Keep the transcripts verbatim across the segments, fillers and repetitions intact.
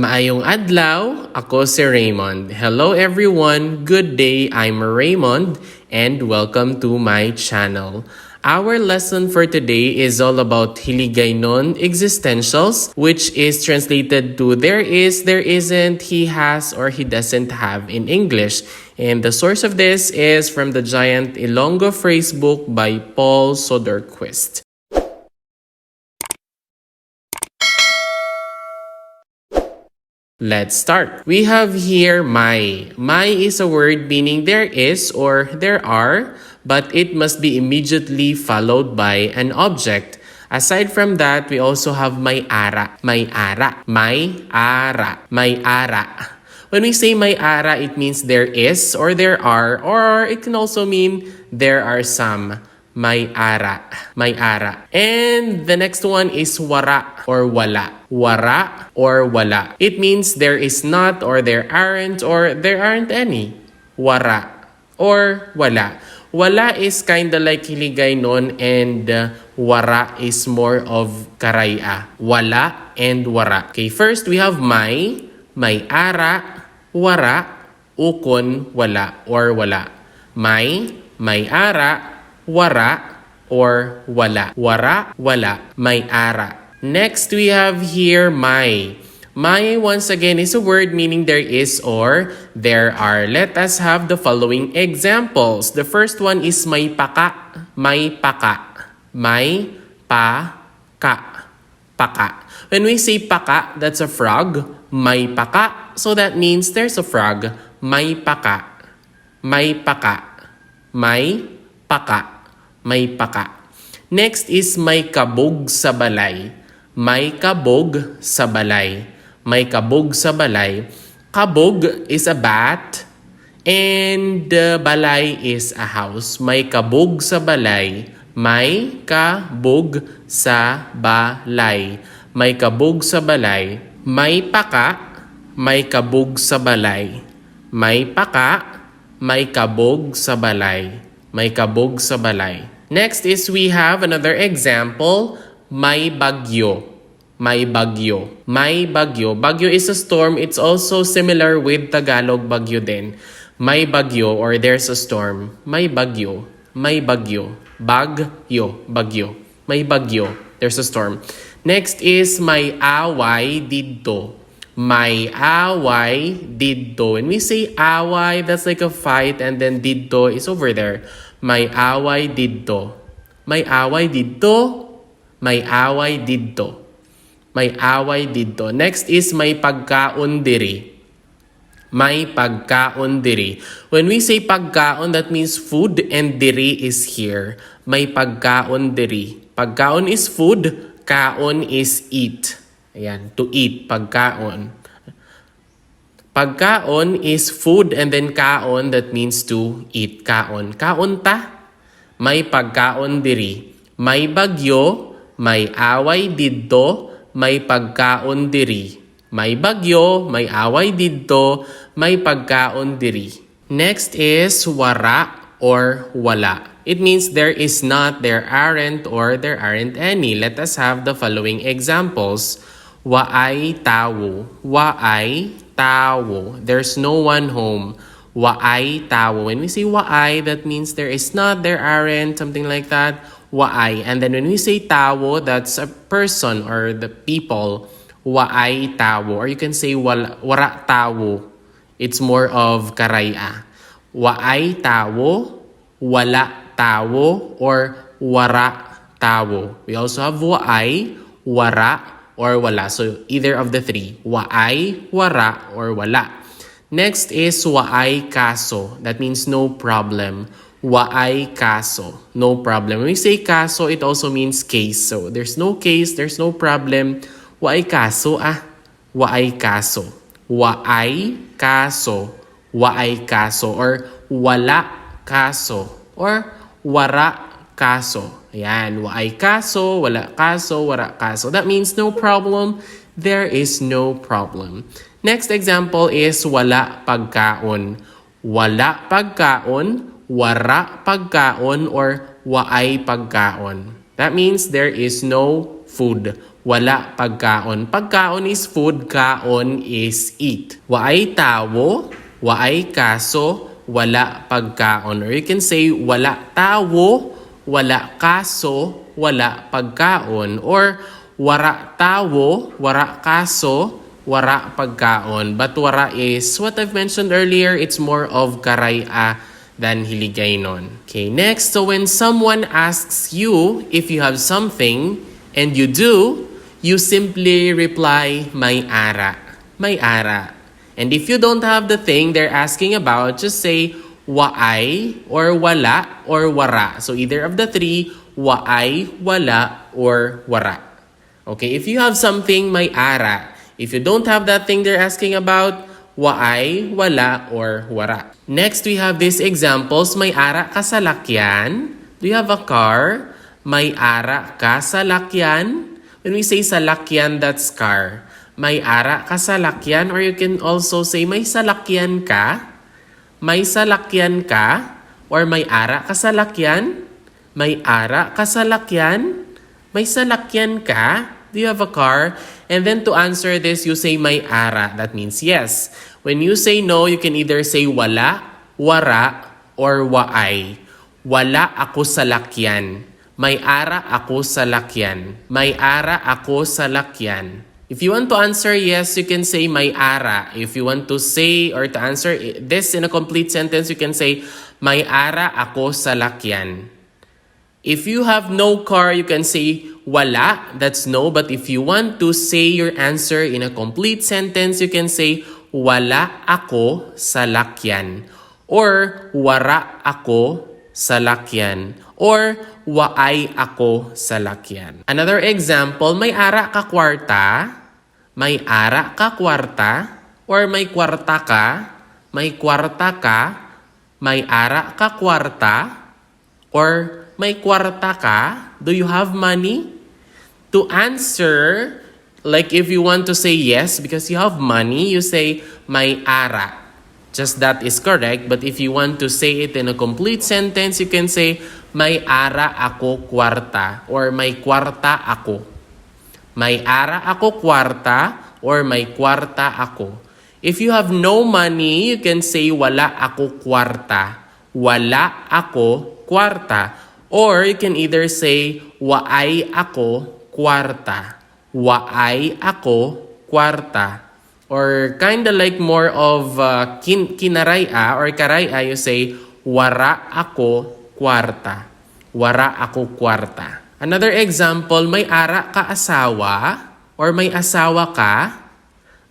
Maayong adlaw, ako si Raymond. Hello everyone, good day, I'm Raymond, and welcome to my channel. Our lesson for today is all about Hiligaynon existentials, which is translated to there is, there isn't, he has, or he doesn't have in English. And the source of this is from the Giant Ilonggo Phrase Book by Paul Soderquist. Let's start. We have here may. May is a word meaning there is or there are, but it must be immediately followed by an object. Aside from that, we also have may ara. May ara. May ara. May ara. When we say may ara, it means there is or there are, or it can also mean there are some. May ara. May ara. And the next one is wara or wala. Wara or wala. It means there is not or there aren't or there aren't any. Wara or wala. Wala is kinda like Hiligaynon and uh, wara is more of Karay-a. Wala and wara. Okay, first we have may, may ara, wara, ukon wala or wala. May, may ara, wara, or wala. Wara, wala, may ara. Next, we have here may. May, once again, is a word meaning there is or there are. Let us have the following examples. The first one is may paka. May paka. May pa ka. Paka. When we say paka, that's a frog. May paka. So that means there's a frog. May paka. May paka. May paka. May paka. Next is may kabog sa balay. May kabog sa balay. May kabog sa balay. Kabog is a bat. And uh, balay is a house. May kabog sa balay. May kabog sa balay. May kabog sa balay. May paka, may kabog sa balay. May paka, may kabog sa balay. May kabog sa balay. Next is we have another example, may bagyo. May bagyo. May bagyo. Bagyo is a storm. It's also similar with Tagalog bagyo din. May bagyo or there's a storm. May bagyo. May bagyo. Bagyo. Bagyo. May bagyo. There's a storm. Next is may away didto. May away didto. When we say away, that's like a fight, and then didto is over there. May away didto. May away didto. May away didto. May away didto. Next is may pagkaon diri. May pagkaon diri. When we say pagkaon, that means food, and diri is here. May pagkaon diri. Pagkaon is food, kaon is eat. Ayan, to eat, pagkaon. Pagkaon is food and then kaon, that means to eat, kaon. Kaon ta, may pagkaon diri. May bagyo, may away didto, may pagkaon diri. May bagyo, may away didto, may pagkaon diri. Next is wara or wala. It means there is not, there aren't, or there aren't any. Let us have the following examples. Waay tawo. Waay tawo. There's no one home. Waay tawo. When we say waay, that means there is not, there aren't, something like that. Waay. And then when we say tawo, that's a person or the people. Waay tawo. Or you can say wal- wara tawo. It's more of Karay-a. Waay tawo, wala tawo, or wara tawo. We also have waay, wara, or wala. So either of the three. Waay, wara, or wala. Next is waay kaso. That means no problem. Waay kaso. No problem. When we say kaso, it also means case. So there's no case, there's no problem. Waay kaso, ah. Waay kaso. Waay kaso. Waay kaso. Or wala kaso. Or wara kaso. Ayan. Waay kaso, wala kaso, wara kaso. That means no problem. There is no problem. Next example is wala pagkaon. Wala pagkaon, wara pagkaon, or waay pagkaon. That means there is no food. Wala pagkaon. Pagkaon is food, kaon is eat. Waay tawo, waay kaso, wala pagkaon. Or you can say, wala tawo, wala kaso, wala pagkaon. Or wara tawo, wara kaso, wara pagkaon. But wara is what I've mentioned earlier, it's more of karay-a than hiligaynon. Okay, next. So when someone asks you if you have something and you do, you simply reply, "May ara." May ara. And if you don't have the thing they're asking about, just say, "Waay," or "Wala," or "Wara." So either of the three, waay, wala, or wara. Okay, if you have something, may ara. If you don't have that thing they're asking about, waay, wala, or wara. Next, we have these examples. May ara ka salakyan. Do you have a car? May ara ka salakyan. When we say salakyan, that's car. May ara ka salakyan, or you can also say may salakyan ka. May salakyan ka, or may ara ka salakyan. May ara ka salakyan. May salakyan ka. Do you have a car? And then to answer this, you say may ara. That means yes. When you say no, you can either say wala, wara, or waay. Wala ako salakyan. May ara ako salakyan. May ara ako salakyan. If you want to answer yes, you can say may ara. If you want to say or to answer i- this in a complete sentence, you can say may ara ako salakyan. If you have no car, you can say wala, that's no. But if you want to say your answer in a complete sentence, you can say wala ako salakyan. Or wara ako salakyan. Or waay ako salakyan. Another example, may ara ka kwarta, may ara ka kwarta, or may kwarta ka, may kwarta ka, may ara ka kwarta, or may kwarta ka? Do you have money? To answer, like, if you want to say yes because you have money, you say may ara. Just that is correct. But if you want to say it in a complete sentence, you can say may ara ako kwarta or may kwarta ako. May ara ako kwarta or may kwarta ako. If you have no money, you can say wala ako kwarta. Wala ako kwarta. Or you can either say waay ako kwarta. Waay ako kwarta. Or kinda like more of uh, kin kinaray-a or karay-a, you say wara ako kwarta. Wara ako kwarta. Another example, may ara ka asawa or may asawa ka.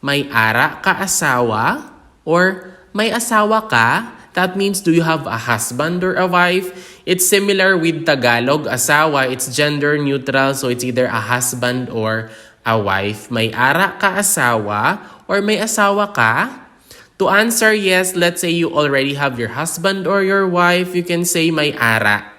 May ara ka asawa or may asawa ka. That means, do you have a husband or a wife? It's similar with Tagalog, asawa. It's gender neutral, so it's either a husband or a wife. May ara ka asawa or may asawa ka? To answer yes, let's say you already have your husband or your wife, you can say may ara.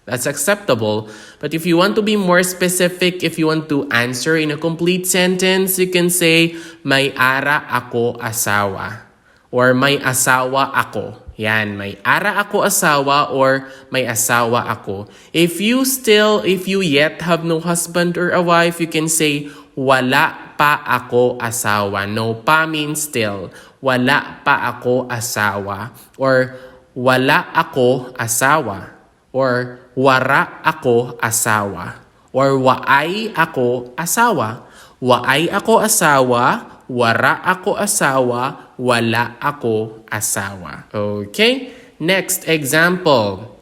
That's acceptable. But if you want to be more specific, if you want to answer in a complete sentence, you can say may ara ako asawa or may asawa ako. Yan, may ara ako asawa or may asawa ako. If you still, if you yet have no husband or a wife, you can say wala pa ako asawa. No pa means still. Wala pa ako asawa or wala ako asawa. Or wara ako asawa. Or waay ako asawa. Waay ako asawa, wara ako asawa, wala ako asawa. Okay? Next example.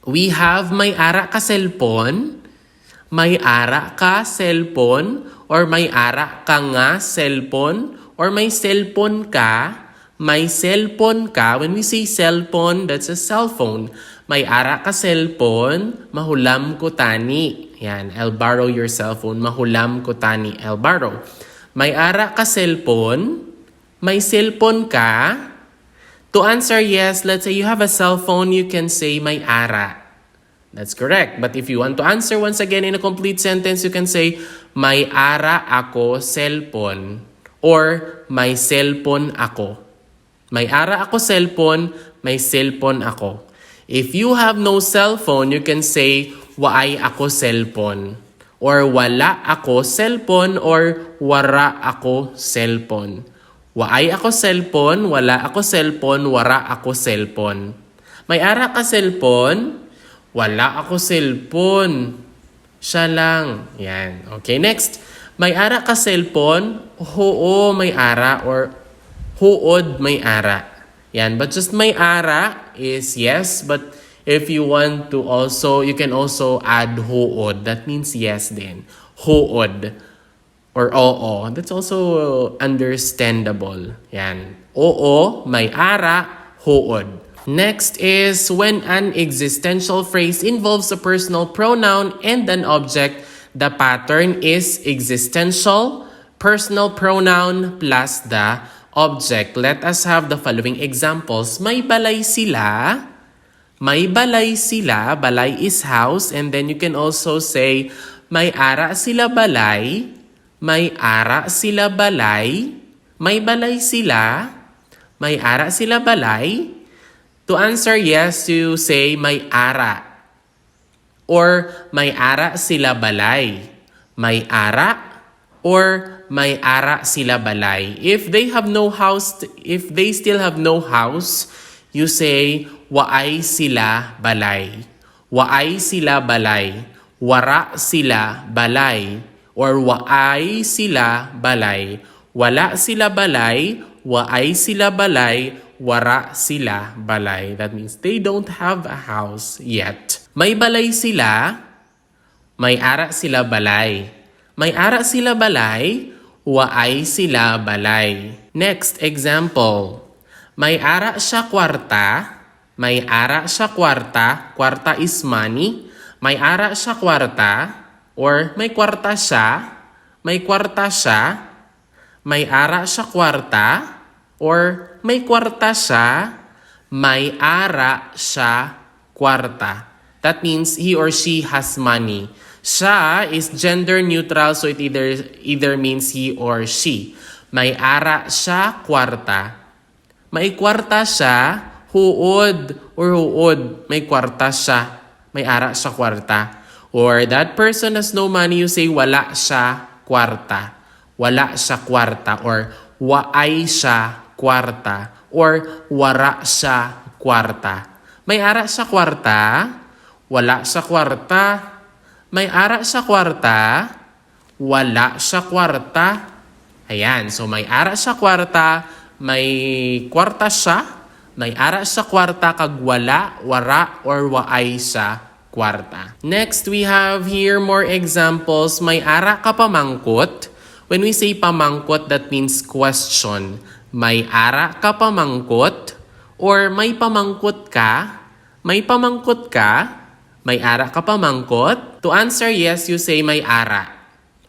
We have may ara ka cellphone, may ara ka cellphone, or may ara ka nga cellphone, or may cellphone ka, may cellphone ka. When we say cellphone, that's a cell phone. May ara ka cellphone, mahulam ko tani. Yan, I'll borrow your cell phone, mahulam ko tani, I'll borrow. May ara ka cellphone, may cellphone ka. To answer yes, let's say you have a cell phone, you can say may ara. That's correct. But if you want to answer once again in a complete sentence, you can say, may ara ako cellphone or may cellphone ako. May ara ako cellphone, may cellphone ako. If you have no cellphone, you can say, waay ako cellphone Or wala ako cellphone or wara ako cellphone. Waay ako cellphone, wala ako cellphone, wara ako cellphone. May ara ka cellphone? Wala ako cellphone. Siya lang. Yan. Okay, next. May ara ka cellphone? Huo, may ara or huod, may ara. Yan. But just may ara is yes, but if you want to also, you can also add huod. That means yes din. Huod or oo. That's also understandable. Yan. Oo, may ara, huod. Next is when an existential phrase involves a personal pronoun and an object, the pattern is existential, personal pronoun plus the object. Let us have the following examples. May balay sila. May balay sila. Balay is house. And then you can also say, may ara sila balay. May ara sila balay. May balay sila. May ara sila balay. To answer yes, you say may ara. Or may ara sila balay. May ara or may ara sila balay. If they have no house, if they still have no house, you say waay sila balay. Waay sila balay. Wara sila balay. Or waay sila balay. Wala sila balay, waay sila balay, wara sila balay. That means they don't have a house yet. May balay sila, may ara sila balay. May ara sila balay, waay sila balay. Next example. May ara siya kwarta, may ara siya kwarta, kwarta is money. May ara siya kwarta, or may kwarta siya, may kwarta siya. May ara siya kwarta, or may kwarta siya, may ara siya kwarta. That means he or she has money. Siya is gender neutral, so it either either means he or she. May ara siya kwarta. May kwarta siya, huod or huod, may kwarta siya. May ara siya kwarta. Or that person has no money, you say wala siya kwarta. Wala siya kwarta or waay siya kwarta or wara siya kwarta. May ara siya kwarta, wala siya kwarta. May ara siya kwarta, wala siya kwarta. Ayan, so may ara siya kwarta, may kwarta siya, may ara siya kwarta kag wala, wara, or waay siya kwarta. Next, we have here more examples. May ara ka pamangkot. When we say pamangkot, that means question. May ara ka pamangkot or may pamangkot ka? May pamangkot ka? May ara ka pamangkot? To answer yes, you say may ara.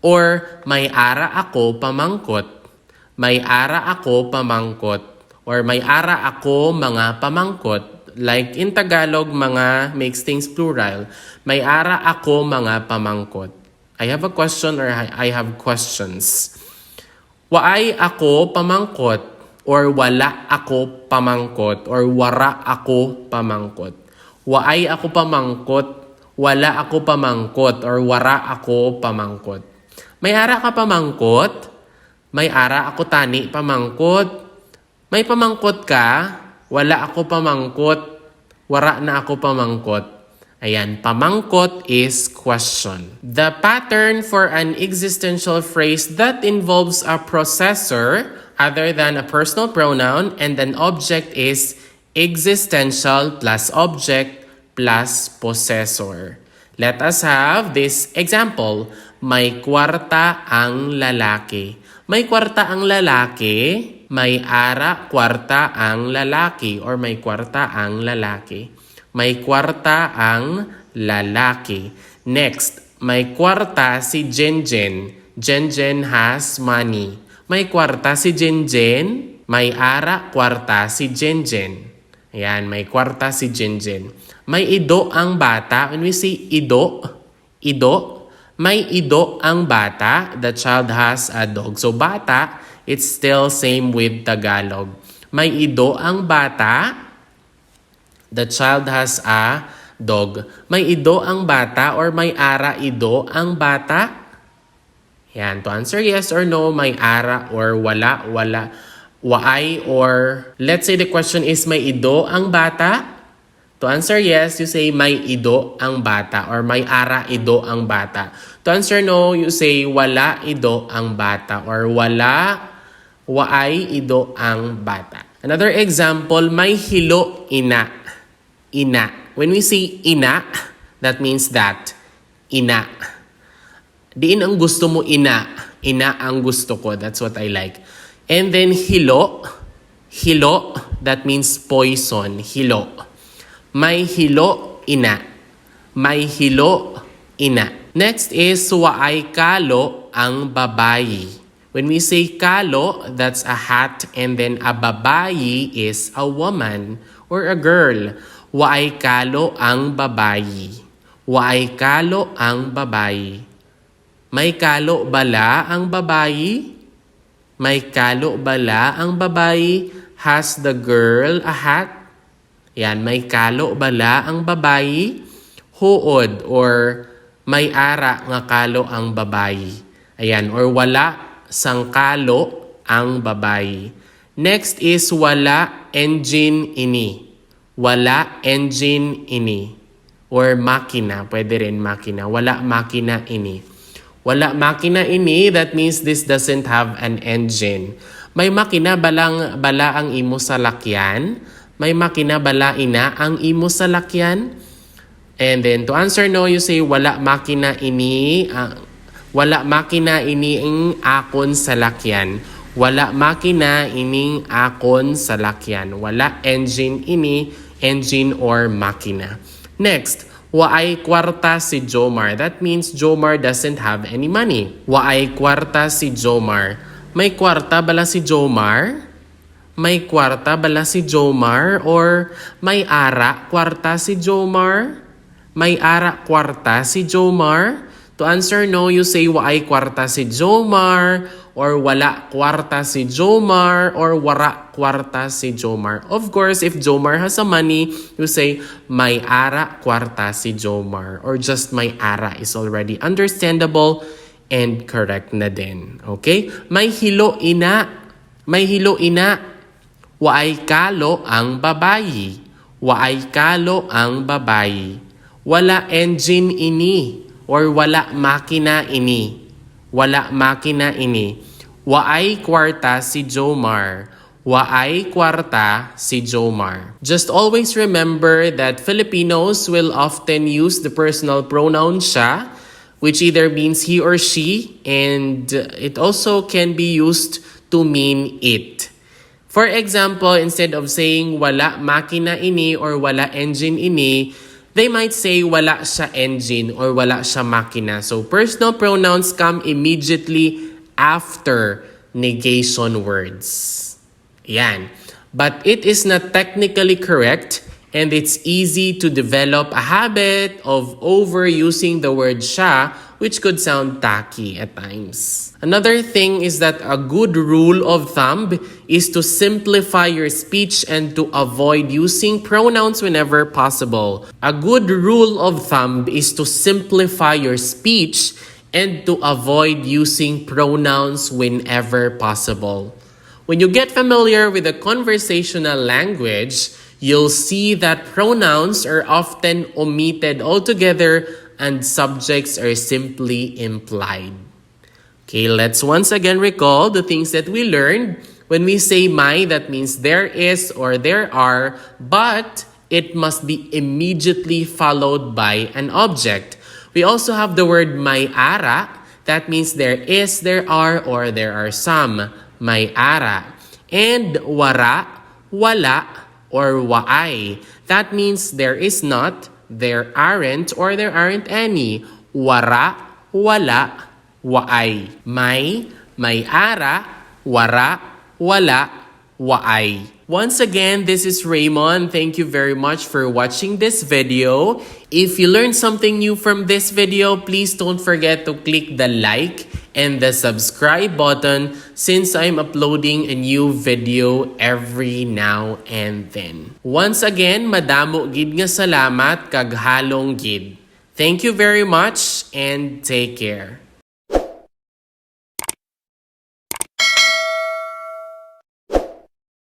Or may ara ako pamangkot. May ara ako pamangkot. Or may ara ako mga pamangkot. Like in Tagalog, mga makes things plural. May ara ako mga pamangkot. I have a question or I I have questions. Waay ako pamangkot or wala ako pamangkot or wara ako pamangkot. Waay ako pamangkot, wala ako pamangkot or wara ako pamangkot. May ara ka pamangkot? May ara ako tani pamangkot. May pamangkot ka? Wala ako pamangkot. Wara na ako pamangkot. Ayan, pamangkot is question. The pattern for an existential phrase that involves a possessor other than a personal pronoun and an object is existential plus object plus possessor. Let us have this example. May kwarta ang lalaki. May kwarta ang lalaki. May ara kwarta ang lalaki or may kwarta ang lalaki. May kwarta ang lalaki. Next, may kwarta si Jenjen. Jenjen has money. May kwarta si Jenjen. May ara kwarta si Jenjen. Ayan, may kwarta si Jenjen. May ido ang bata. When we say ido, ido, may ido ang bata. The child has a dog. So bata, it's still same with Tagalog. May ido ang bata. The child has a Dog. May ido ang bata or may ara ido ang bata? Yan. To answer yes or no, may ara or wala, wala, waay or, let's say the question is, may ido ang bata? To answer yes, you say may ido ang bata or may ara ido ang bata. To answer no, you say wala ido ang bata or wala, waay ido ang bata. Another example, may hilo ina. Ina. When we say ina, that means that. Ina. Diin ang gusto mo, ina? Ina ang gusto ko. That's what I like. And then hilo. Hilo, that means poison. Hilo. May hilo, ina. May hilo, ina. Next is waay kalo ang babayi. When we say kalo, that's a hat, and then a babayi is a woman or a girl. Waay kalo ang babayi. Waay kalo ang babayi. May kalo bala ang babayi? May kalo bala ang babayi? Has the girl a hat? Yan, may kalo bala ang babayi? Huod or may ara nga kalo ang babayi? Ayan, or wala sang kalo ang babayi. Next is wala engine ini. Wala engine ini. Or makina, pwede rin makina. Wala makina ini. Wala makina ini, that means this doesn't have an engine. May makina balang, bala ang imo salakyan? May makina bala ina ang imo salakyan? And then to answer no, you say wala makina ini, ah, wala makina ini ang akon salakyan. Wala makina ining akon salakyan. Wala engine ini, engine or makina. Next, waay kwarta si Jomar. That means Jomar doesn't have any money. Waay kwarta si Jomar. May kwarta bala si Jomar? May kwarta bala si Jomar? Or may ara kwarta si Jomar? May ara kwarta si Jomar? To answer no, you say waay kwarta si Jomar, or wala kwarta si Jomar, or wara kwarta si Jomar. Of course, if Jomar has a money, you say may ara kwarta si Jomar, or just may ara is already understandable and correct na din. Okay? May hilo ina. May hilo ina. Waay kalo ang babayi. Waay kalo ang babayi. Wala engine ini or wala makina ini. Wala makina ini. Waay kwarta si Jomar. Waay kwarta si Jomar. Just always remember that Filipinos will often use the personal pronoun siya, which either means he or she, and it also can be used to mean it. For example, instead of saying wala makina ini or wala engine ini, they might say wala siya engine or wala siya makina. So personal pronouns come immediately after negation words. Yan. But it is not technically correct, and it's easy to develop a habit of overusing the word siya, which could sound tacky at times. Another thing is that a good rule of thumb is to simplify your speech and to avoid using pronouns whenever possible. A good rule of thumb is to simplify your speech and to avoid using pronouns whenever possible. When you get familiar with the conversational language, you'll see that pronouns are often omitted altogether and subjects are simply implied. Okay, let's once again recall the things that we learned. When we say may, that means there is or there are, but it must be immediately followed by an object. We also have the word may ara. That means there is, there are, or there are some. May ara. And wara, wala, or waay. That means there is not, there aren't, or there aren't any. Wara, wala, waay. May, may ara, wara, wala, waay. Once again, this is Raymond. Thank you very much for watching this video. If you learned something new from this video, please don't forget to click the like and the subscribe button since I'm uploading a new video every now and then. Once again, madamo gid nga salamat kag halong gid. Thank you very much and take care.